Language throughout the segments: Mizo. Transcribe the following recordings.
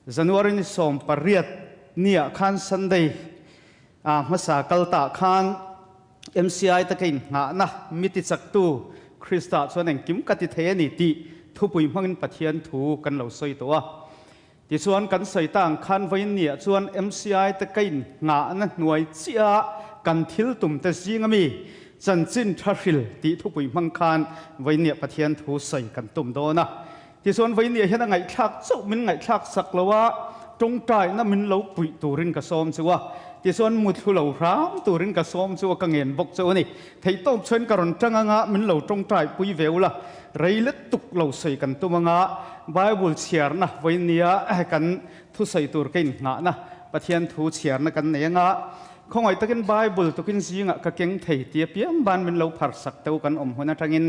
January ni 18 ni ah khan Sunday a hmasa kal ta khan MCI te ka innghahna mi tichaktu Krista chuan engkim ka ti thei a ni tih thupui hmangin Pathian thu kan lo sawi tawh a. Tichuan kan sawi ta ang khan vawiin niah chuan MCI te ka innghahna hnuai chiah kan thil tum te zinga mi chanchin tha hril tih thupui hmang khan vawiin niah Pathian thu sawi kan tum dawn a. Tichuan vawiin niah hian a ngaihthlak chauh min ngaihthlak sak lo a, tawngtaina min lo puih turin ka sawm chu a. Tichuan muthlu lo hram turin ka sawm chu a, ka ngen bawk chu a ni. Theihtawp chuan ka rawn tang anga min lo tawngtai pui ve ula, rei let tuk lo sawi kan tum anga Bible chhiarna vawiin nia kan thusawi tur ka innghahna Pathian thu chhiarna kan nei anga khawngaih takin Bible tukin zingah ka keng thei tia piang ban min lo phar sak teu kan awm hun atangin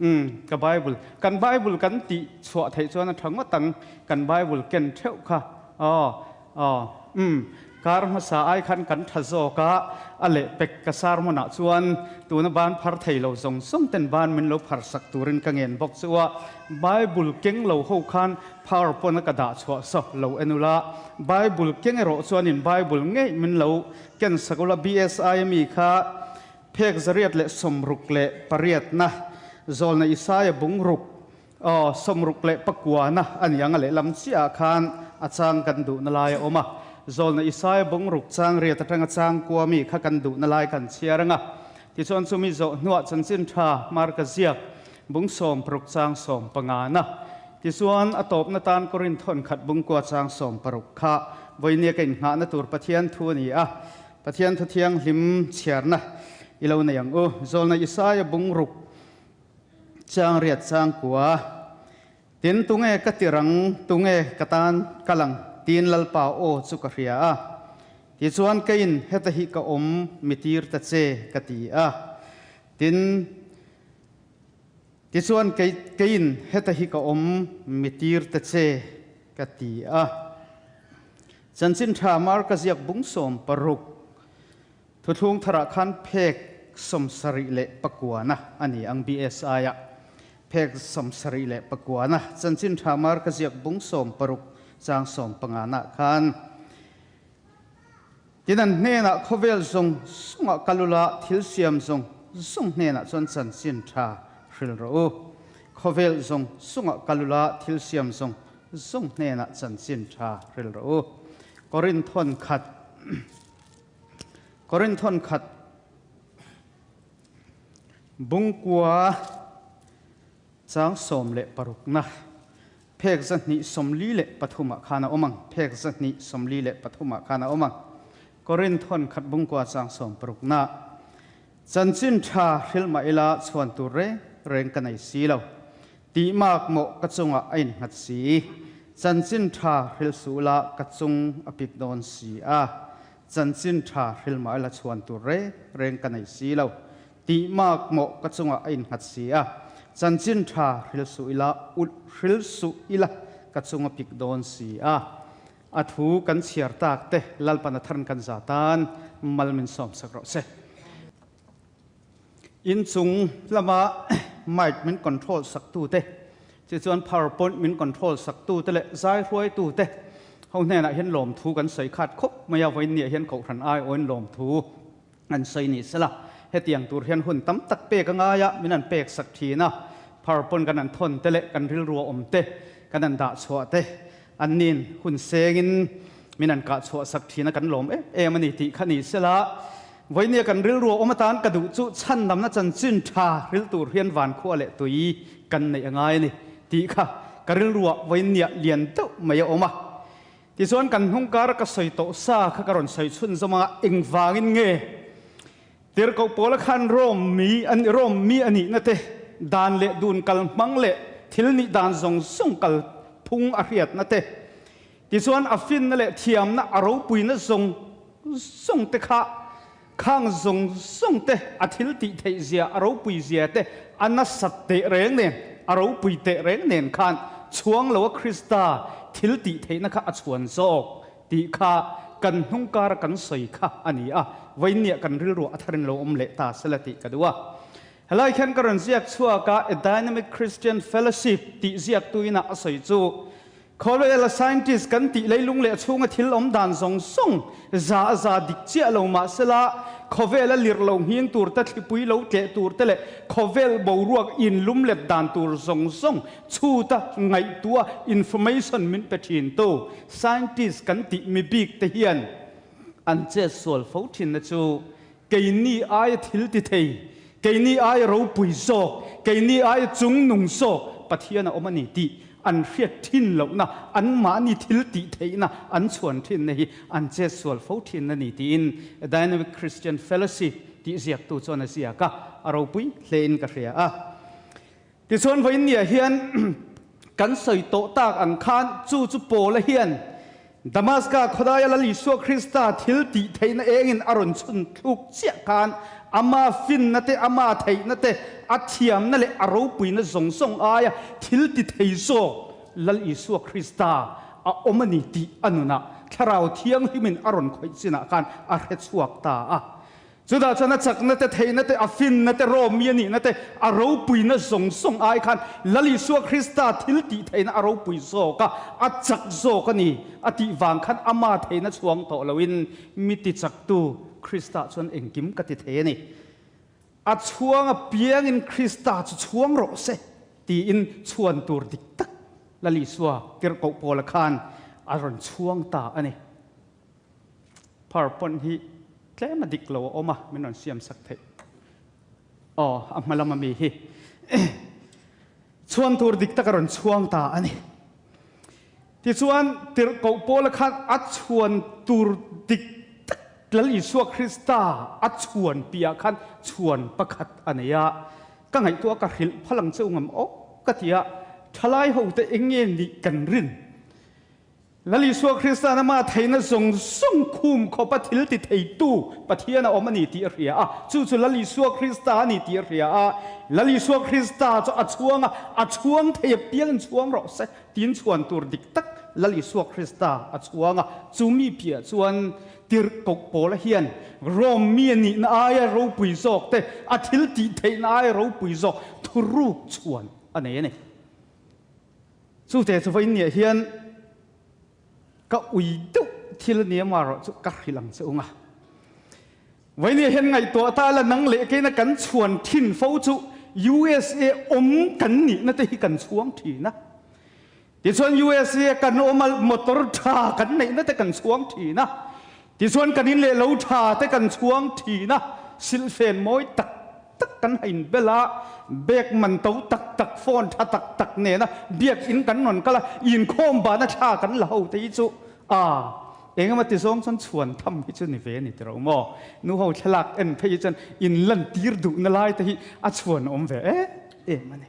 Umm, ka Bible, kan Bible kan tih chhuah theih chuan a tha ngawt ang, kan Bible ken theuh kha, aw, aw, umm, kar hmasa ai khan kan tha zawk a, a leh pek ka sermon ah chuan tuna ban phar thei lo zawng zawng ten ban min lo phar sak turin ka ngen bawk chu a, Bible keng lo ho khan PowerPoint a ka dah chhuah saw lo en ula, Bible keng erawh chuanin Bible ngei min lo ken sak ula, BSI ami kha Phek 168na, Zawlna Isaia bung ruk, aw, 69na a ni ang a lehlam chiahah khan a chang kan duhna lai a awm a. Zawlna Isaia bung ruk chang riat atanga chang kua mi kha kan duhna lai kan chhiar ang a. Tichuan chumi zawh hnuah chanchin tha Marka ziak bung 60 chang 15na. Tichuan a tawpna tan Korinth thawn khat bung kua chang 16 kha vawinia ka innghahna tur Pathian thu a ni a. Pathian thu thianghlim chhiarna i lo nei ang u. Zawlna Isaia bung ruk chang riat chang kua, Tin, tunge ka tir ang, tunge ka tan kal ang? tiin Lalpa aw chu ka hria a. Tichuan keiin heta hi ka awm mi tir ta che ka ti a. Tin, tichuan keiin heta hi ka awm mi tir ta che ka ti a. Chanchin tha Marka ziak bung 16 thuthlung tharah khan phek 79na a ni ang BSI ah phek 79na Chanchin tha Marka ziak bung 16 chang 15na khan tin an hnenah khawvel zawng zawngah kalula thil siam zawng zawng hnenah chuan chanchin tha hril rawh u khawvel zawng zawngah kalula thil siam zawng Zawng hnenah chanchin tha hril rawh u. Korinthon khat Korinthon khat bungkua chang 16na phek 243ah khan a awm ang. Phek 243ah khan a awm ang. Korinthon khat bungkua chang 16na chanchin tha hril mah ila chhuan tur reng reng ka nei si lo. Tih mak mawh ka chungah a innghat si. Chanchin tha hril suh la ka chung a pik dawn si a. Chanchin tha hril mah ila chhuan tur reng reng ka nei si lo. Tih mak mawh ka chungah a innghat si a. Chanchin tha hril suh ila ulh hril suh ila ka chung a pik dawn si a. A thu kan chhiar tak te Lalpan a tharn kan za tan mal min sawm sak rawh se. Inchung lama mic min control saktute, chi chuan powerpoint min control saktute leh zai hruaitute ho hnenah hian lawmthu kan sawi khat khawp mai a, vawiin niah hian kohhran aiawin lawmthu an sawi ni sela. Hetiang tur hian hun tam tak pek a ngai a, min an pek sak thin a, powerpoint kan an thawn te leh kan rilru a awm te kan an dah chhuah te an nin hun sengin min an kah chhuah sak thin a, kan lawm em em a ni tih kha ni sela. Vawinia kan rilru a awm atan ka duh chu chhandamna chanchin tha hril tur hian vankhua leh tui kan neih a ngai a ni tih kha ka rilruah vawinia lian deuh mai a awm a. Tichuan kan hnung kara ka sawi tawh sa kha ka rawn sawi chhun zawm anga engvangin nge Tirhkoh Paula khan Rome mi a Rome mi a nihna te dan leh dun kal hmang leh thil nih dan zawng zawng kal phung a hriatna te Tichuan a finna leh thiamna a ropuina zawng zawng te kha khang zawng zawng te a thil tih theih zia a ropui zia te a nasat teh reng nen a ropui teh reng nen khan chhuang lo a Krista thil tih theihna kha a chhuan zawk tih kha kan hnung kara kan sawi kha a ni a, vawiinniah kan rilruah a tharin lo awm leh ta sela tih ka duh a. Helai khian ka rawn ziak chhuak a, A Dynamic Christian Fellowship tih ziaktu ina a sawi chu. Khawvela scientist kan tih leilung leh chhunga thil awm dan zawng zawng za a za dik chiah lo mah sela, khawvela lirh lo nghing tur te, thlipui lo tleh tur te leh khawvel boruak inlum let dan tur zawng zawng chhuta ngaihtuah information min pe thin tu scientist kan tih mi bik te hian an chet sual fo thinna chu keini aia thil ti thei, keini aia ropui zawk, keini aia chungnung zawk Pathian a awm a ni tih an hriat thin lohna, anmahni thil tih theihna an chhuan thinna hi an chet sual fo thin a ni tiin Dynamic Christian Fellowship tih ziaktu chuan a ziak a, a ropui hlein ka hria a. Tichuan vawiinniah hian kan sawi tawh tak ang khan chu chu Paula hian Damaska khawdaia Lal Isua Krista thil tih theihna engin a rawn chhun thluk chiah khan ama finna te, ama theihna te, a thiamna leh a ropuina zawng zawng aia thil ti thei zawk Lal Isua Krista a awm a ni tih a nunah Thlarau Thianghlimin a rawn khawih chinah khan a hre chhuak ta a. Chutah chuan a chakna te, theihna te, a finna te, rawmi a nihna te, a ropuina zawng zawng ai khan Lal Isua Krista thil tih theihna a ropui zawk a, a chak zawk a ni a tih vang khan ama theihna chhuang tawh loin mi ti chaktu Krista chuan engkim ka ti thei a ni. A chhuang apiangin Krista chu chhuang rawh se tiin chhuan tur dik tak Lal Isua tirhkoh Paula khan a rawn chhuang ta a ni. PowerPoint hi tlem a dik lo a awm a, min rawn siam sak theih. Aw, a hma lama mi hi chhuan tur dik tak a rawn chhuang ta a ni. Tichuan, tirhkoh Paula khan a chhuan tur dik tak Lal Isua Krista a chhuan piah khan chhuan pakhat a nei a. Ka ngaihtuah ka hrilh phal ang che u ngam awk ka ti a, thalai hote eng nge nih kan rin? Lal Isua Krista'n ama theihna zawng zawng khum khawpa thil ti theitu Pathian a awm a ni tih a hria a, chu chu Lal Isua Krista a ni tih a hria a. Lal Isua Krista chu a chhuang a, a chhuang thei apiangin chhuang rawh se tiin chhuan tur dik tak Lal Isua Krista a chhuang a. Chu mi piah chuan tirhkoh Paula hian Rom mi a nihna aia ropui zawk te, a thil tih theihna aia ropui zawk thuruk chhuan a nei a ni. Chute chu vawiin niah hian ka ui deuh thil a ni amarawh chu ka hrilh ang che ung a. Vawiin niah hian ngaihtuah ta la nang leh keina kan chhuan thin fo chu USA awm kan nihna te hi kan chhuang thin a. Tichuan USA kan awm a motor tha kan neihna te kan chhuang thin a. Tichuan kan in leh lo tha te kan chhuang thin a, silhfen mawi tak tak kan hain bel a, bag man to tak tak, phone tha tak tak nena biakinn kan rawn kal a, inkhawm bana thla kan la ho te hi chu a engemaw ti zawng chuan chhuan tham hi chu ni ve a ni tiro maw? Nu ho thlalak en phei hi chuan in lan tir duhna lai te hi a chhuan awm ve em em a ni.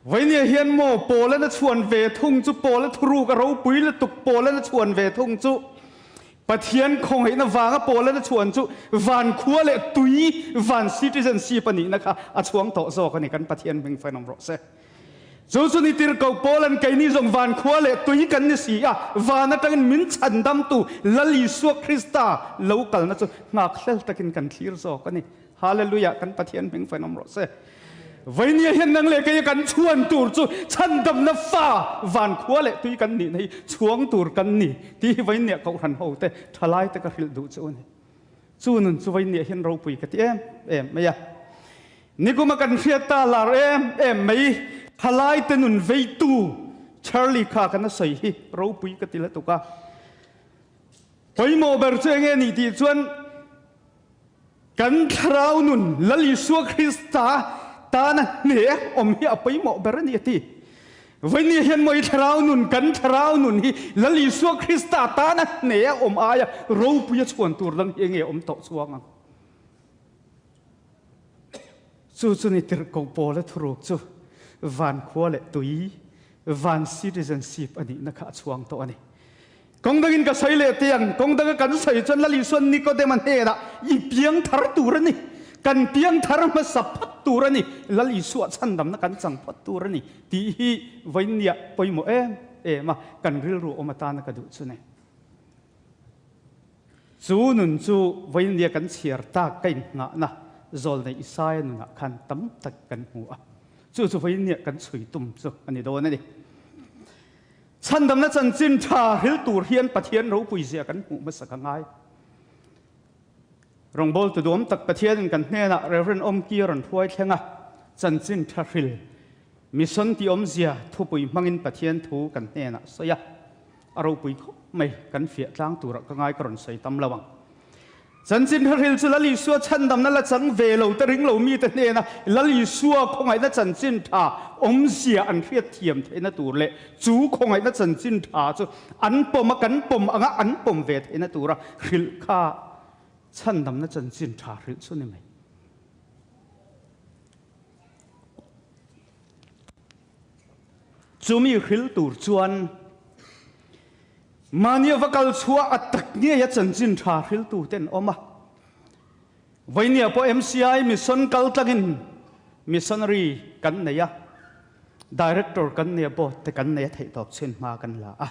Vawinia hian maw Paul-an a chhuan ve thung chu Paul-a thuruk a ropui lutuk Paul-an a chhuan ve thung chu Pathian khawngaihna vanga Paul-an a chhuan chu van khua leh tui van citizenship a nihna kha a chhuang tawh zawk a ni kan Pathian hming fainawm rawh se. Chu chu ni tirhkoh Paul-an keini zawng van khua leh tui kan ni si a, van atangin min chhandamtu Lal Isua Krista lo kalna chu nghakhlel takin kan thlir zawk a ni. Hallelujah kan Pathian hming fainawm rawh se. Vainia hian nang leh kei kan chhuan tur chu chhandamna fa van khua leh tui kan nihna hi chhuang tur kan ni tih hi vainia kohhran ho te thalai te ka hrilh duh chu a ni. Chu nun chu vainia hian ropui ka ti em em mai a. Nikuma kan hriat ta lar em em mai thalai te nun veitu Charlie kha kan a sawi hi ropui ka ti lutuk a. Pawimawh ber chu enge nih tih chuan Kan thlarau nun Lal Isua Krista tana hne awm hi a pawimawh ber a ni a ti. Vawinia hian maw i thlarau nun, kan thlarau nun hi Lal Isua Krista tana hne a awm aia ropui a chhuan tur dang hi enge awm tawh chuang ang? Chu chu ni tirhkoh Paula thuruk chu van khua leh tui, van citizenship a nihna kha a chhuang tawh a ni. Kawng dangin ka sawi leh teh ang, kawng danga kan sawi chuan Lal Isuan Nikodema hnenah i piang thar tur a ni, kan piang thar hmasa phawt tur a ni, Lal Isua chhandamna kan chang phawt tur a ni tih hi vawiinniah pawimawh em em a, kan rilru awm atana ka duh chu ni. Chu nun chu vawiinnia kan chhiar tak ka inngahna Zawlnei Isaia nunah khan tam tak kan hmu a. Chu chu vawiin nia kan chhui tum chu a ni dawn a ni. Chhandamna chanchin tha hril tur hian Pathian ropui zia kan hmuh hmasak a ngai. Rawngbawltu duam tak Pathianin kan hnenah Rev. Awmki a rawn hruai thleng a, chanchin tha hril, mission tih awmzia thupui hmangin Pathian thu kan hnenah sawi a, a ropui khawp mai, kan fiah tlang turah ka ngai ka rawn sawi tam lo ang. Chanchin tha hril chu Lal Isua chhandamna la chang ve lo te ring lo mite hnena Lal Isua khawngaihna chanchin tha awmzia an hriat thiam theihna tur leh chu khawngaihna chanchin tha chu an pawm a kan pawm anga an pawm ve theihna tura hrilh kha chhandamna chanchin tha hrilh chu ni mai. Chumi hrilh tur chuan Mahni va kal chhuah a tak ngei a chanchin tha hriltu te an awm a. Vainia pawh MCI mission kal tlangin missionary kan nei a, director kan nei a, board te kan nei a theih tawp chhin hma kan la a.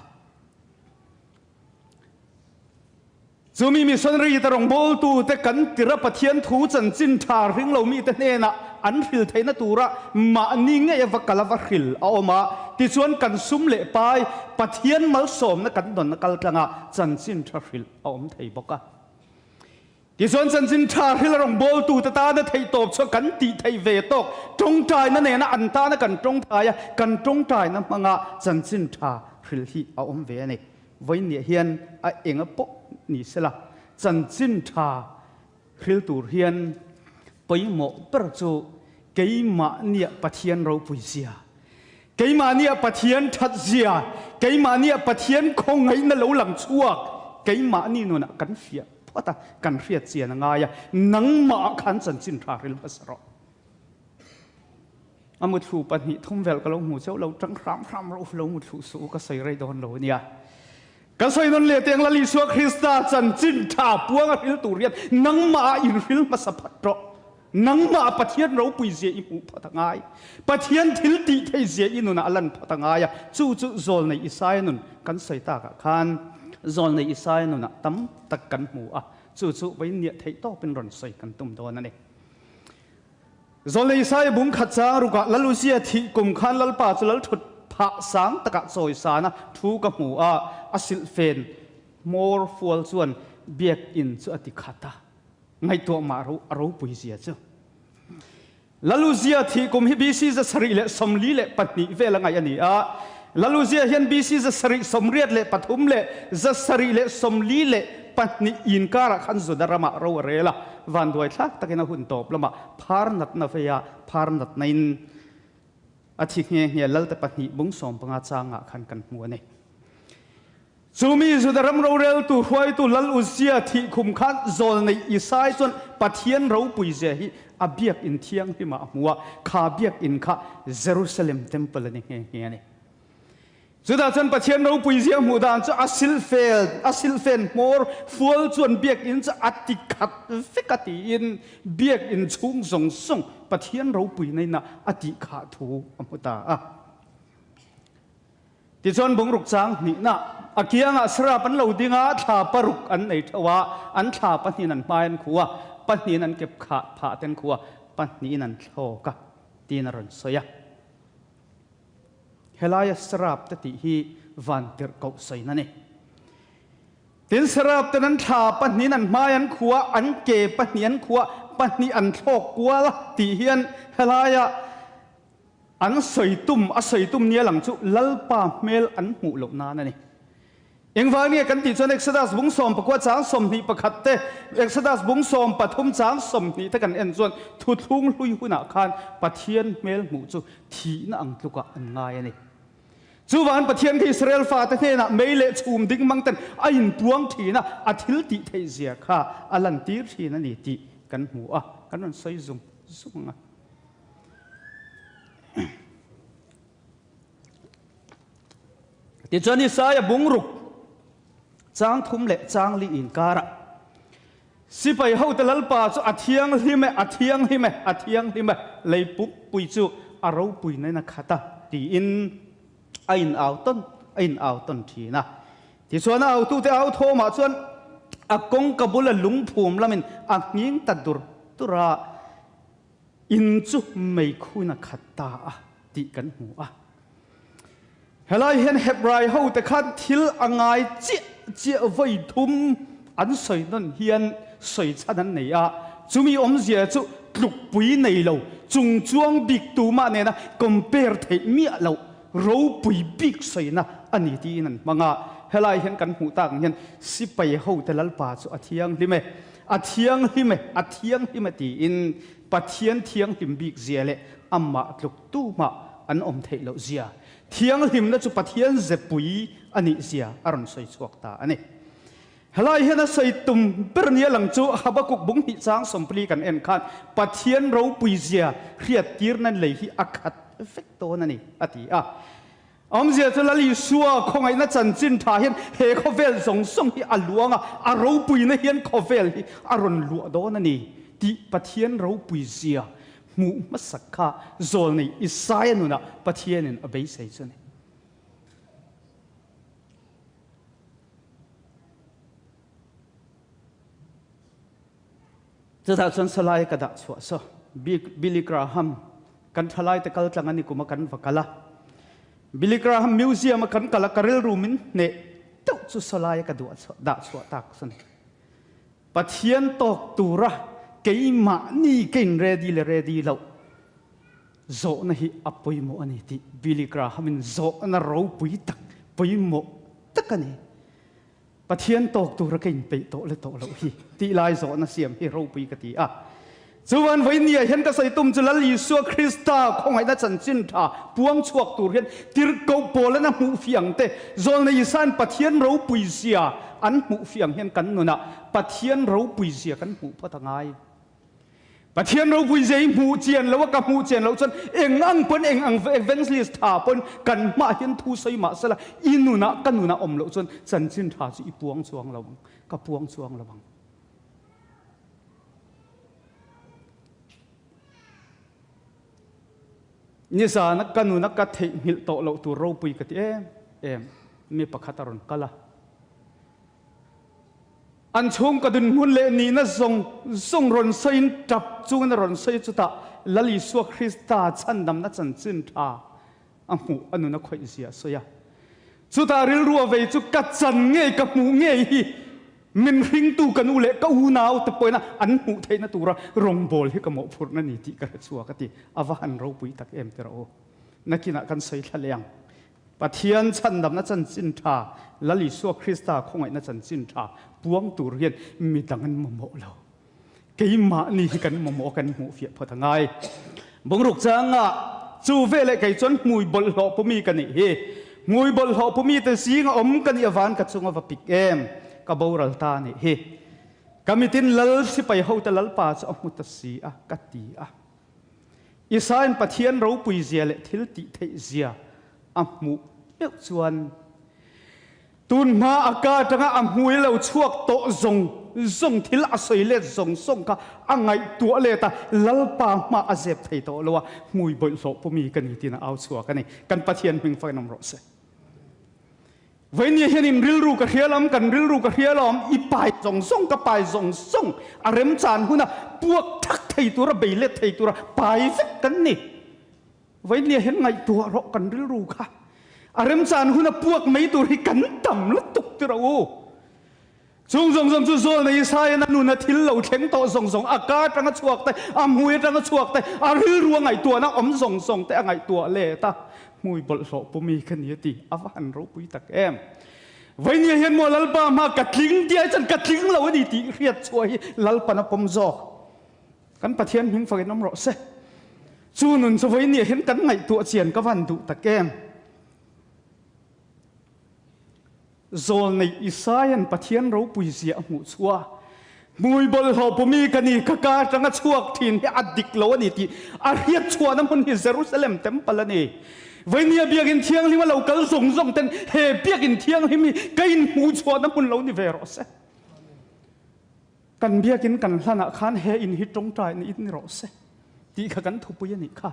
Chumi missionary te rawngbawltu te kan tira Pathian thu chanchin tha ring lo mite hnenah an hril theihna tura mahni ngei a va kal a va hril a awm a, tichuan kan sum leh pai Pathian malsawmna kan dawn a kal tlangah chanchin tha hrilh a awm thei bawk a. Tichuan chanchin tha hril a rawngbawltu te tana theihtawp chu kan tih theih ve tawk tawngtaina nena an tana kan tawngtai a, kan tawngtaina hmanga chanchin tha hril hi a awm ve a ni. Vawiinniah hian a enga pawh ni sela, chanchin tha hril tur hian pawimawh ber chu keimahniah Pathian ropui zia, keimahniah Pathian that zia, keimahniah Pathian khawngaihna lo lang chhuak keimahni nunah kan fiah phawt a, kan hriat chian a ngai a, nangmah khan chanchin tha hril hmasa rawh. A muthlu pahnih thum vel ka lo hmu chauh lo, tang hram hram rawh u, lo muthlu suh u, ka sawi rei dawn lo ania. Ka sawi nawn leh teng Lal Isua Krista chanchin tha puang a hril tur hian nangmah ah in hril hmasa phat rawh. Nangmah ah Pathian ropui zia i hmuh phat a ngai. Pathian thil tih thei zia i nunah a lan phat a ngai a, chu chu Zawlnei Isaia nun kan sawi takah khan Zawlnei Isaia nunah tam tak kan hmu a, chu chu vawiin niah theih tawpin rawn sawi kan tum dawn a ni. Zawlnei Isaia bung khat chang rukah Lal Uzia thih kum khan Lalpa chu Lal thut phah sang takah chawisana thu ka hmu a, a silhfen hmawr fual chuan biakinn chu a ti khat a, ngaihtuah mah ro a ropui zia chu. Lal Uzia thih kum hi BC 742 vel a ngaih a ni a, Lal Uzia hian BC 783 leh 742 inkarah khan Juda ramah ro a rel a, vanduai thlak takin a hun tawp lamah phar natna veia phar natnain a thi nghe nghe Lalte pahnih bung 15 changah khan kan hmu a ni. Chumi Juda ram roreltu hruaitu Lal Uzia thih khum khan Zawlnei Isai chuan Pathian ropui zia hi a biakinn thianghlimah a hmu a, kha biakinn kha Jerusalem Temple a ni nghe nghe a ni. Chutah chuan Pathian ropui zia hmuh dan chu a silhfel, a silhfen hmawr fual chuan biakinn chu a ti khat vek a tiin biakinn chhung zawng zawng Pathian ropui nainah a tih khah thu a hmu ta a. Tichuan bungruk chang hnihna a kiangah sarap an lo ding a, thla paruk an nei theuh a, an thla pahnihin an hmai an khuh a, pahnihin an kep khah phah ten khuh a, pahnihin an thlawk a, tiin a rawn sawi a. Helaia sarap te tih hi vantirhkoh sawina a ni. Tin sarap ten an thla pahnihin an hmai an khuh a, an ke pahnih an khuh a, pahnih an thlawk kual a tih hian helaia An sawi tum, a sawi tum nia lang chu Lalpa hmel an hmuh loh nan a ni. Engvang nge kan tih chuan Exodus bung 19 chang 21 te, Exodus bung 13 chang 20 te kan en chuan thuthlung hlui hunah khan Pathian hmel hmuh chu thihna ang tlukah an ngai a ni. Chuvangin Pathian kha Israel fate hnenah mei leh chhum ding mang ten a inpuang thin a, a thil tih theih zia kha a lantir thin a ni tih kan hmu a, kan rawn sawi zung zung ang a. Tichuan Isaia bungruk chang thum leh chang li inkarah sipai hote Lalpa chu a thianghlim e, a thianghlim e, a thianghlim e, lei pumpui chu a ropui nain a khat a tiin a in au tawn a in au tawn thin a. Tichuan a autute au thawmah chuan a kawngka bula lungphum lamin a nghing ta dur dur a. In chu meikhun a khat ta a tih kan hmu a. Helai hian Hebrai hote khan thil a ngai chiah chiah vawi thum an sawi nawn hian sawi chhan an nei a, chumi awmzia chu tlukpui nei lo, chungchuang bik tumah nena compare theih miah loh ropui bik sawina a ni tiin an hmang a. Helai hian kan hmuh tak ang hian sipai hote Lalpa chu a thianghlim e, a thianghlim e, a thianghlim e tiin Pathian thianghlim bik zia leh amah tluk tumah an awm theih loh zia, thianghlimna chu Pathian zepui a nih zia a rawn sawi chhuak ta a ni. Helai hian a sawi tum ber nia lang chu Habakuk bung hnih chang sawmpli kan en khan Pathian ropui zia hriattir nan lei hi a khat vek dawn a ni a ti a. Awmzia chu Lal Isua khawngaihna chanchin tha hian he khawvel zawng zawng hi a luang a, a ropuina hian khawvel hi a rawn luah dawn a ni tih Pathian ropui zia hmuh hmasak kha zawlnei Isaia nunah Pathianin a beisei chu a ni. Chutah chuan salai ka dah chhuah saw. Billy Graham kan thalai te kal tlang a ni kum a kan va kal a. Billy Graham Museum a kan kal a ka rilru min hneh deuh chu salai ka duah chhuah dah chhuah tak chu ni. Pathian tawk tura keimahni ka in ready le ready loh zawhna hi a pawimawh a ni tih Billy Graham in zawhna ropui tak pawimawh tak a ni. Pathian tawk tura ka inpeih tawh le tawh loh hi tih lai zawhna siam hi ropui ka ti a. Chuan vawinia hian ka sawi tum chu Lal Isua Krista khawngaihna chanchin tha puang chhuak tur hian tirhkoh pawl an a hmuh fiang te, Zawlnei Isain Pathian ropui zia an hmuh fiang hian kan nunah Pathian ropui zia kan hmuh phawt a ngai. Pathian ropui zia hi hmuh chian lo a, ka hmuh chian loh chuan eng ang pawn eng ang evangelist tha pawn kan hmah hian thu sawi mah sela i nunah ka nunah awm loh chuan chanchin tha chu i puang chuang lo ang, ka puang chuang lo ang. Nizana ka nuna ka theihnghilh tawh loh tur ropui ka ti em em, mi pakhat a rawn kal a. An chhungkaw dinhmun leh nihna zawng zawng rawn sawiin tap chungin a rawn sawi chutah Lal Isua Krista chhandamna chanchin tha a hmuh a nun a khawih zia a sawi a. Chutah rilru a vei chu ka chan ngei ka hmuh ngei hi min hringtu ka nu leh ka unau te pawhin an hmuh theihna tura rawngbâwl hi ka mawhphurhna ni tih ka hre chhuak a ti. A va han ropui tak em tiraw u. Nakinah kan sawi thla leh ang. Pathian chhandamna chanchin tha, Lal Isua Krista khawngaihna chanchin tha puang tur hian mi dang an mamawh lo. Keimahni hi kan mamawh a kan hmuh fiah phawt a ngai. Bungruk changa chu veleh kei chuan hmui bawlhhlawh pumi ka nih hi. Hmui bawlhhlawh pumi te zinga awm ka nih avan ka chunga va pik em ka boral ta nih hi. Ka mitin Lal sipai hote Lalpa chu a hmu ta si a ka ti a. Isaia'n Pathian ropui zia leh thil tih theih zia a hmuh meuh chuan tun hma a ka atanga a hmui lo chhuak tawh zawng zawng thil a sawi let zawng zawng kha a ngaihtuah let a, Lalpa hma a zep thei tawh lo a, hmui bawlhhlawh pumi ka ni tiin a au chhuak a ni. Kan Pathian hming fakin awm rawh se. Vawinia hian in rilru ka hria lam, kan rilru ka hria lawm, i pai zawng zawng, ka pai zawng zawng, a remchan huna puak thak thei tura, bei let thei tura pai vek kan ni. Vawinia hian ngaihtuah rawh kan rilru kha. A remchan huna puak mai tur hi kan tam lutuk tirh u. Chung zawng zawng chu Zawlnei Isaiah-in a nuna thil lo thleng tawh zawng zawng, a ka atanga chhuak te, a hmui atanga chhuak te, a rilru a ngaihtuahna awm zawng zawng te a ngaihtuah let a, hmui bawlhhlawh pumi ka ni a ti. A va han ropui tak em! Vawinia hian maw Lalpa hma ka tling diai chuan ka tling lo a ni tih hriat chhuah hi Lalpan a pawm zawk. Kan Pathian hming fakin awm rawh se. Chu nun chu vawinia hian kan ngaihtuah chian ka van duh tak em! Zawlnei Isaia'n Pathian ropui zia a hmuh chhuah a, Hmui bawlhhlawh pumi ka ni, ka ka atanga chhuak thin hi a dik lo a ni tih a hriat chhuahna hmun hi Jerusalem Temple a ni. Vainia biakinn thianghlim a lo kal zawng zawng ten he biakinn thianghlim hi ka inhmuh chhuahna hmun lo ni ve rawh se. Kan biakinn kan hlanah khan he in hi tawngtaina in ni rawh se tih kha kan thupui a nih kha.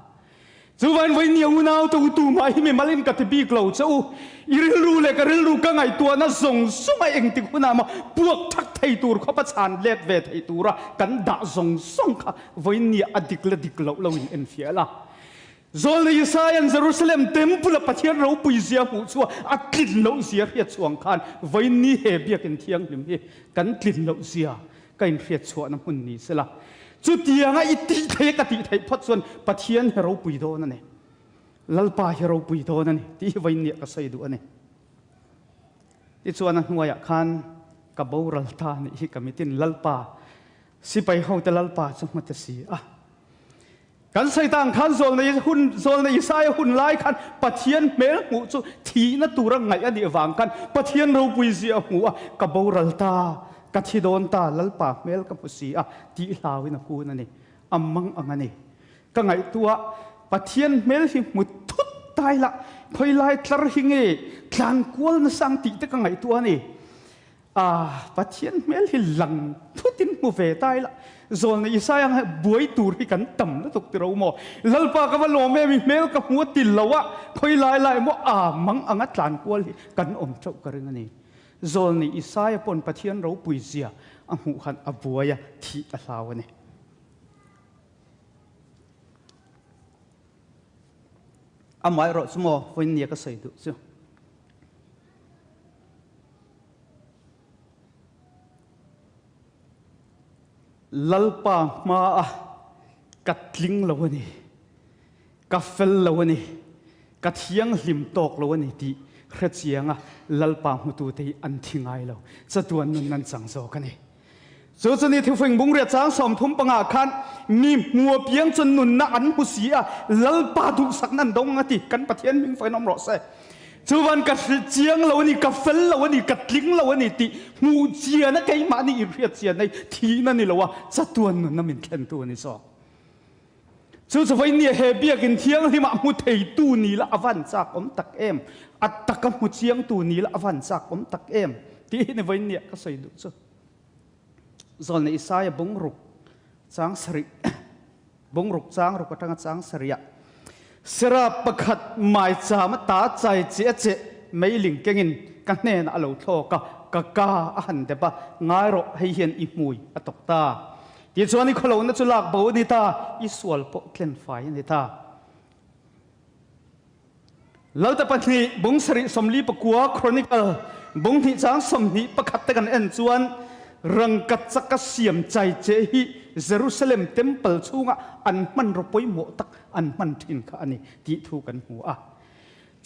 Chuvain vawinia unau te u tumah hi mimal in ka ti bik lo che u. I rilru leh ka rilru ka ngaihtuahna zawng zawng a engtik hunah maw puak thak thei tur khawpa chhan let ve thei tura kan dah zawng zawng kha vawinia a dik la dik loh lo in enfiah la. Zawlna Isaia'n Jerusalem Temple a Pathian ropui zia hmuh chu a tlin loh zia hriat chhuang khan vawiin he biakin thianghlim hi kan tlin loh zia ka inhriat chhuahna hmun ni sela. Chutianga i tih theih a ka tih theih phawt chuan Pathian hi ropui dawn a ni. Lalpa hi ropui dawn a ni tih hi vawiin ka sawi duh a ni. Tichuan a hnuaiah khan ka boral ta nih hi ka mitin Lalpa sipai hote Lalpa chu hmu ta si a. Kan sawi ta ang khan zawlnei hun zawlnei Isaia hun lai khan Pathian hmel hmuh chu thihna tura ngaih a nih vang khan Pathian ropui zia a hmu a, ka boral ta, ka thi dawn ta, Lalpa hmel ka hmu si a tih hlauin a kun a ni. A mang ang a ni. Ka ngaihtuah Pathian hmel hi hmu thut tai lah, khawi lai tlar hi nge tlan kual nasa ang tih te ka ngaihtuah a ni. A Pathian hmel hi lang thutin hmu ve ta ila, Zawlna Isaia ang buai tur hi kan tam lutuk ti ro maw? Lalpa ka va lawm em i hmel ka hmu a ti lo a, khawi lai lai emaw a mang anga tlan kual hi kan awm teuh ka ring a ni. Zawlna Isaia pawn Pathian ropui zia a hmuh khan a buai a, thih a hlau a ni. Amaherawh chu maw vawiin nia ka sawi duh chu. Lalpa hmaa ka tling lo a ni, ka fel lo a ni, ka thianghlim tawk lo a ni tih hrechianga Lalpa hmutute hi an thi ngai lo, chatuan nun an chang zawk a ni. Chu chu ni thufing bungriat chang 35 khan mi hmu apiang chu nunna an hmu si a, Lalpa duhsakna an dawng ang a ti. Kan Pathian hming fakin awm rawh se. Chuvan ka chiang lo a ni, ka fel lo a ni, ka tling lo a ni tih hmuh chiana keimahni inhriat chian hi thihna ni lo a, chatuan nunna min thlentu a ni zawk. Chu chu vawinia he biakin thianghlimah hmu theitu ni la a van chak awm tak em? A taka hmu chiangtu ni la a van chak awm tak em? Tih hi ni vawinia ka sawi duh chu. Zawlna Isaia bungruk chang sarih bungruk chang ruk atanga chang sarihah Serap pakhat maicham a ta chai che a che meiling kengin ka hnenah a lo thlawk a, ka ka a han dep a, ngai rawh hei hian i hmui a tawk ta. Tichuan i khawlohna chu lak bo a ni ta, i sual pawh tlen fai a ni ta. Lalta pahnih bung sarih 49 Chronicle bung hnih chang 21 te kan en chuan rangkachak a siam chai che hi Jerusalem temple chhunga an hmanraw pawimawh tak an hman thin kha a ni tih thu kan hmu a.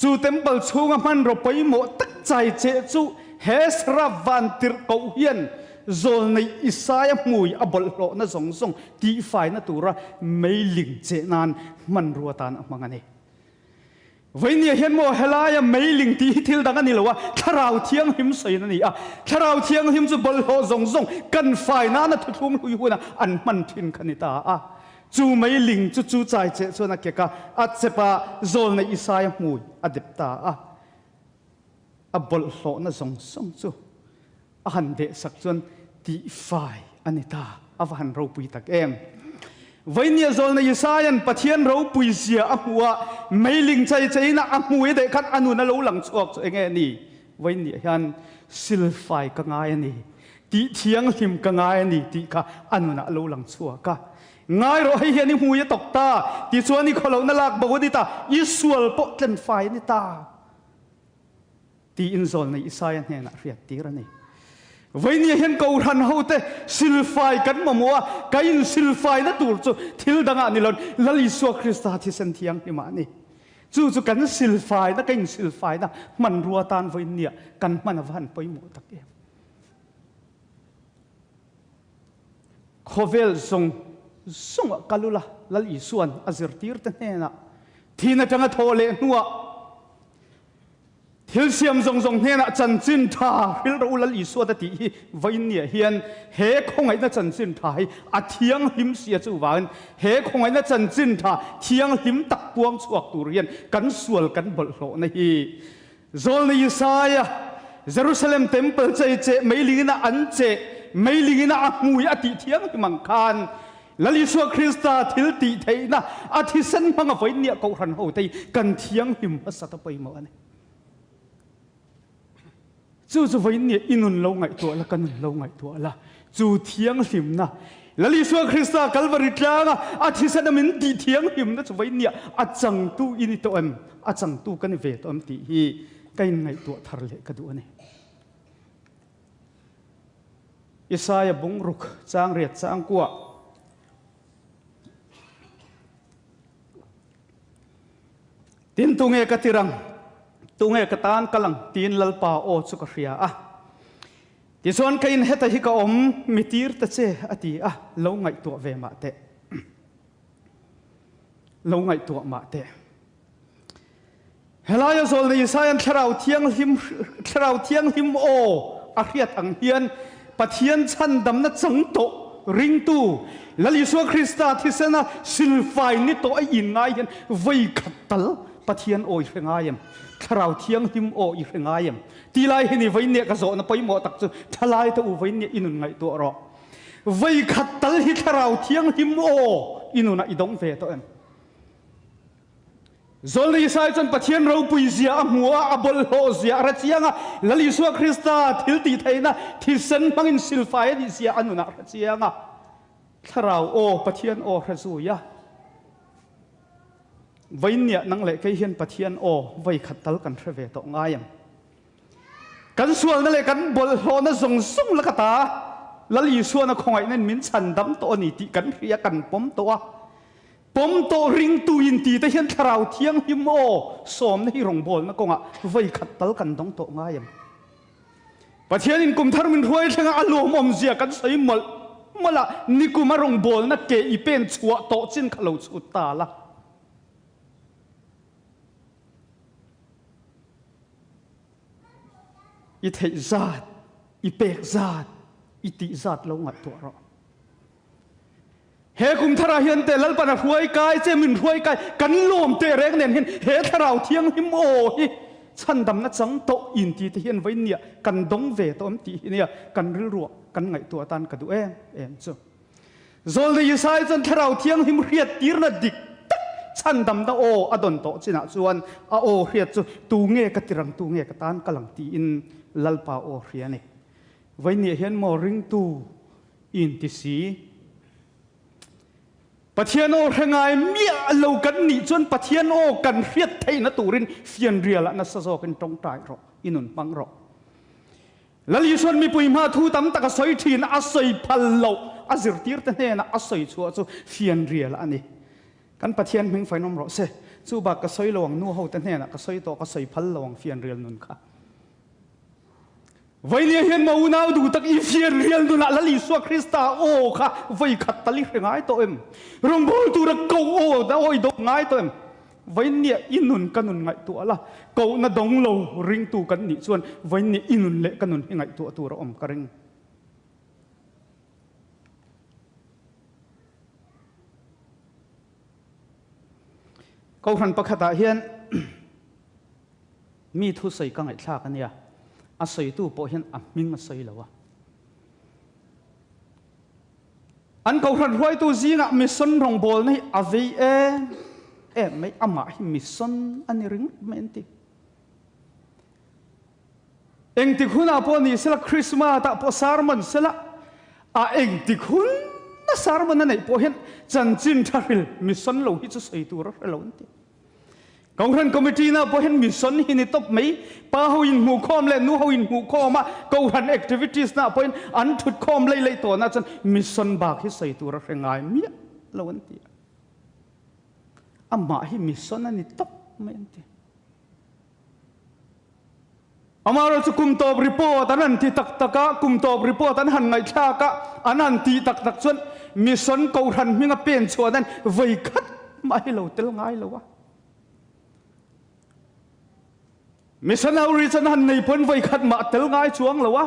Chu temple chhunga hmanraw pawimawh tak chai che chu he Seraph vantirhkoh hian zawlneih Isaia hmui a bawlhhlawhna zawng zawng tihfaina tura meiling cheh nan hmanrua tan a hmang a ni. Vawinia hian maw helaia meiling tih hi thil dang a ni lo a, Thlarau Thianghlim sawiin a ni a. Thlarau Thianghlim chu bawlhhlawh zawng zawng kan fai nana thuthlung hlui huna an hman thin kha ni ta a. Chu meiling chu chu chai cheh chuan a kek a, a chep a, zawlna Isaia hmui a dep ta a. A bawlhhlawhna zawng zawng chu a han dehsak chuan tihfai a ni ta. A va han ropui tak em! Vawinia zawlna Isaia'n Pathian ropui zia a hmuh a, meiling chai cheina a hmui deh khan a nun a lo lang chhuak chu enge ni? Vawinia hian silfai ka ngai a ni, tih thianghlim ka ngai a ni tih kha a nunah a lo lang chhuak a. Ngai rawh, hei hian i hmui a tawk ta, tichuan i khawlohna lak bo a ni ta, i sual pawh tlenfai a ni ta. Tiin zawlnei Isaia hnenah hriattir a ni. Vawinia hian Kohhran hote silfai kan mamawh a, ka insilfaina tur chu thil dangah ni loin Lal Isua Krista thisen thianghlimah a ni. Chu chu kan silfaina, ka insilfaina hmanrua tan vawinia kan hman a va han pawimawh tak em. Khawvel zawng zawngah kal ula, Lal Isua'n a zirtirte hnenah thin atanga thawh leh hnuah Thil siam zawng zawng hnenah chanchin tha hrilh rawh u Lal Isua te tih hi vawiinniah hian he khawngaihna chanchin tha hi a thianghlim sia chuvangin he khawngaihna chanchin tha thianghlim tak puang chhuak tur hian kan sual kan bawlhhlawhna hi Zawlna Isaia Jerusalem Temple chei cheh meilingin a an cheh meilingin a a hmui a tih thianghlim ang khan. Lal Isua Krista thil tih theihna a thisen hmanga vawinia Kohhran hote hi kan thianghlim hmasa ta pawimawh a ni. Chu chu vawinia i nun lo ngaihtuah la, ka nun lo ngaihtuah la. Chu thianghlimna, Lal Isua Krista Kalvari tlanga a thisena min tih thianghlimna chu vawinia a changtu i ni tawh em? A changtu ka ni ve tawh em tih hi ka inngaihtuah thar leh ka duh a ni. Isaia bungruk changriat changkua. Tin tunge ka tir ang, tunge ka tan kal ang tiin Lalpa aw chu ka hria a. Tichuan ka in heta hi ka awm, mi tir ta che a ti a, lo ngaihtuah ve mah teh. Lo ngaihtuah mah teh. Helaia zawlnei Isaia'n Thlarau Thianghlim Thlarau Thianghlim aw a hriat ang hian Pathian chhandamna chang tawh ringtu Lal Isua Krista thisena silfai ni tawh a in ngai hian vawi khat tal Pathian aw i hre ngai em? Thlarau Thianghlim aw i hre ngai em? Ti lai hi ni vawi nia ka zawhna pawimawh tak chu thalai te u vawi nia i nun ngaihtuah rawh. Vawi khat tal hi Thlarau Thianghlim aw i nunah i dawng ve tawh em? Zawlni Isai chuan Pathian ropui zia a hmu a, a bawlhhlawh zia a hre chiang a, Lal Isua Krista thil tih theihna thisen hmangin silfai a nih zia a nunah a hre chiang a. Thlarau aw, Pathian aw hre zui a. Vawiinniah nang leh kei hian Pathian aw vawi khat tal kan hre ve tawh ngai ang. Kan sualna leh kan bawlhhlawhna zawng zawng laka ta Lal Isuana khawngaihna in min chhandam tawh a ni tih kan hria, kan pawm tawh a. Pawm tawh ringtu in ti te hian Thlarau Thianghlim aw sawmna hi rawngbawlna kawngah vawi khat tal kan dawng tawh ngai em? Pathian in kum thar min hruai thlenga a lawmawm zia kan sawi mawlh mawlh a, nikum a rawngbawlna ke i pen chhuah tawh chin kha lo chhut ta la. I theih zat, i pek zat, i tih zat lo ngaihtuah rawh. He kum tharah hian teh Lalpan a hruai kai che, min hruai kai, kan lawm teh reng nen hian he Thlarau Thianghlim aw hi chhandamna chang tawh in ti te hian vawinia kan dawng ve tawh em tih hi nia kan rilruah kan ngaihtuah atan ka duh em em chu. Zawlnei Isai chuan Thlarau Thianghlim hriat tirna dik tak chhandamna aw a dawn tawh chinah chuan a aw hriat chu tu nge ka tirang tu nge ka tan ka lang tiin Lalpa aw hria a ni. Vawinia hian maw ringtu In ti si. Pathian aw hre ngai miah lo kan nih chuan Pathian aw kan hriat theihna turin fianrial ah nasa zawkin tawngtai rawh, i nun hmang rawh. Lal Isuan mipui hma thu tam tak a sawi thin, a sawi phal loh, a zirtirte hnenah a sawi chhuah chu fianrial a ni. Kan Pathian hming fainawm rawh se. Chu bak ka sawi lo ang, nu hote hnenah ka sawi tawh, ka sawi phal lo ang fianrial nun kha. Vailia hian ma unau duh tak i fianrial nunah Lal Isua Krista aw kha vawi khat tal i hre ngai tawh em? Rawngbâwl tura ko aw da aw i dawng ngai tawh em? Vainia i nun ka nun ngaihtuah la, kohna dawng lo ringtu kan nih chuan vainia i nun leh ka nun hi ngaihtuah tur a awm ka ring. Kohhran pakhatah hian Mi thusawi ka ngaihthlak a nia, a sawitu pawh hian a hming a sawi lo a. An kohhran hruaitu zingah mission rawngbawlna hi a vei em em mai, amah hi mission a ni ringawt mai an ti. Engtik hunah pawh ni sela, Christmas-ah pawh sermon sela, a engtik hun a sermon a neih pawh hian chanchin tha hril mission lo hi chu sawi tur a hre lo an ti. Kohhran Committee na pawh hian mission hi ni tawp mai. Pa ho in hmuhkhawm leh nu ho in hmuhkhawm a, Kohhran activities na pawhin an thutkhawm lei lei tawhna chuan mission bak hi sawi tur a hre ngai miah lo an ti a. Amah hi mission a ni tawp mai an ti. Amaherawhchu chu kum tawp report an han ti tak tak a, kum tawp report an han ngaihthlak a, an han tih tak tak chuan Mission Kohhran hminga pen chhuah dan vawi khat mah hi lo tel ngai lo a. Mission outreach an han nei pawn vawi khat mah tel ngai chuang lo a.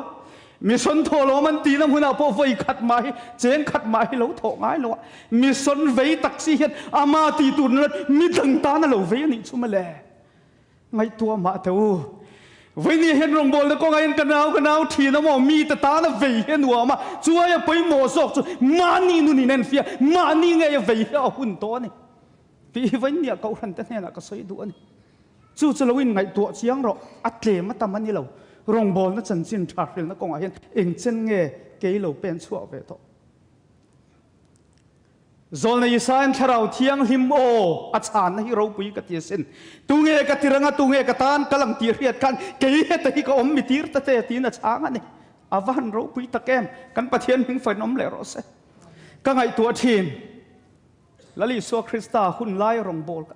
Mission thawhlawm an tihna hmunah pawh vawi khat mah hi cheng khat mah hi lo thawh ngai lo a. Mission vei tak si hian ama tih tur nula midang tan a lo vei a nih chu mawle. Ngaihtuah mah teh u. Vawinia hian rawngbawlna kawngah hian ka nau ka nau thin a maw? Mite tana vei hi a nuam a, chuai a pawimawh zawk chu mahni nun in enfia, mahni ngei a vei hi a hun tawh a ni tih hi vawinia Kohhran te hnenah ka sawi duh a ni. Chu chu lo in ngaihtuah chiang rawh, a tlem a tam a ni lo. Rawngbawlna chanchin tha hrilna kawngah hian engchen nge kei lo pen chhuah ve tawh? Zawlna Isaian Thlarau Thianghlim aw a chhanna hi ropui ka ti asin. Tunge ka tiranga tunge ka tan kal ang tih hriat khan kei heta hi ka awm mi tir ta che tiin a chhang a ni. A va han ropui tak em! Kan Pathian hming fainawm leh rawh se. Ka ngaihtuah thin. Lal Isua Krista hun lai rawngbâwl ka.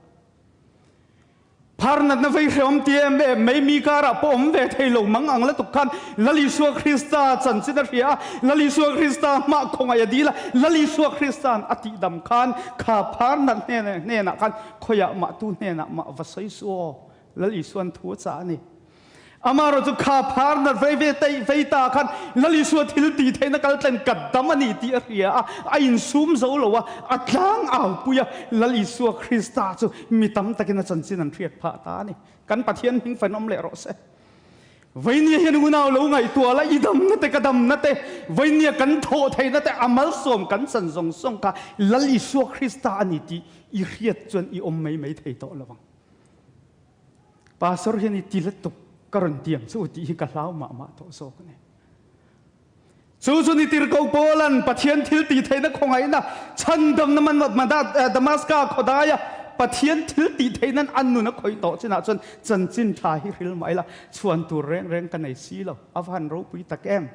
Phar natna vei hrehawm ti em em mai mi karah pawh awm ve thei lo mang ang lutuk khan Lal Isua Krista chanchin a hria a, Lal Isua Krista hmah khawngaih a dil a, Lal Isua Krista'n a tihdam khan kha phar nat hnenah khan khawiah mah tu hnenah mah va sawi suh aw, Lal Isua'n thu a chah a ni. Amaherawh chu kha phar nat vei ve teih vei ta khan Lal Isua thil tih theihna kal tlen ka dam a ni tih a hria a, a insum zo lo a, a tlang au pui a, Lal Isua Krista chu mi tam takin a chanchin an hriat phah ta a ni. Kan Pathian hming fan awm leh rawh se. Veinia hian unau lo ngaihtuah la, i damna te ka damna te, veinia kan thawh theihna te a malsawm kan chan zawng zawng kha Lal Isua Krista a ni tih i hriat chuan i awm mai mai thei tawh lo ang. Pastor hian i ti lutuk ka rawn tiam chu tih hi ka hlau mah mah tawh zawk a ni. Chu chu ni tirhkoh Paulan Pathian thil tih theihna khawngaihna chhandamna man Damaska khawdaia Pathian thil tih theihnan an nun a khawih tawh chinah chuan chanchin tha hi hril mah ila chhuan tur reng reng ka nei si lo. A va han ropui tak em!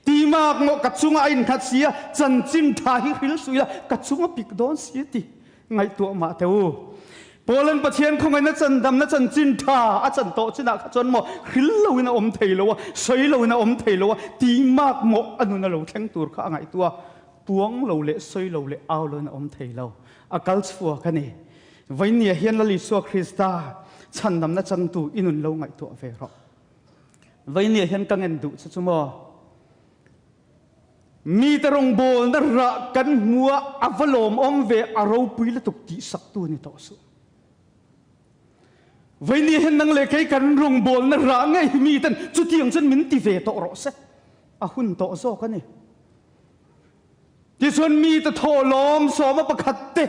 Timak maw ka chunga a innghat si a, chanchin tha hi hril suh ila ka chunga pik dawn si a ti. Ngaihtuah mah teh u. Paulan Pathian khawngaihna chandamna chanchin tha a chan tawh chinah kha chuan maw hril loin a awm thei lo a, sawi loin a awm thei lo a, tihmak maw a nun a lo thleng tur kha a ngaihtuah a, puang lo leh sawi lo leh au loin a awm thei lo. A kal chhuak a ni. Vainia hian Lal Isua Krista chhandamna changtu i nun lo ngaihtuah ve rawh. Vainia hian ka ngen duh che chu maw? Mite rawngbawlna rah kan hmu a, a va lawmawm ve, a ropui lutuk tih saktu ni tawh suh. Vawinia hian nang leh kei kan rawngbawlna rah ngei hi miten chutiang chuan min ti ve tawh rawh se. A hun tawh zawk a ni. Tichuan mite thawhlawm sawma pakhat te,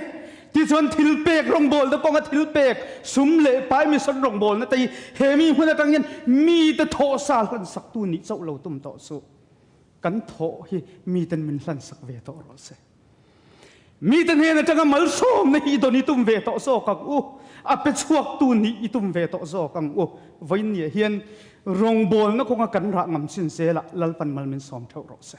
tichuan thilpek rawngbawlna kawnga thilpek, sum leh pai mission rawngbawlna te hi he mi hmun atang hian mite thawhsa hlansaktu nih chauh lo tum tawh suh. Kan thawh hi miten min hlansak ve tawh rawh se. Mite hnen atanga malsawmna hi i dawn i tum ve tawh zawk ang u. A pe chhuaktu nih i tum ve tawh zawk ang u. Vawiinniah hian rawngbawlna kawnga kan rah ngam chin zelah Lalpan mal min sawm theuh rawh se.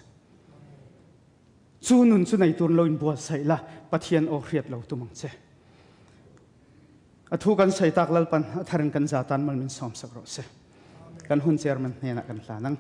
Chu nun chu nei tur lo inbuatsaih la, Pathian aw hriat lo tum ang che. A thu kan sawi tak Lalpan a tharin kan za tan mal min sawmsak rawh se. Kan hun chairman hnenah kan hlan ang.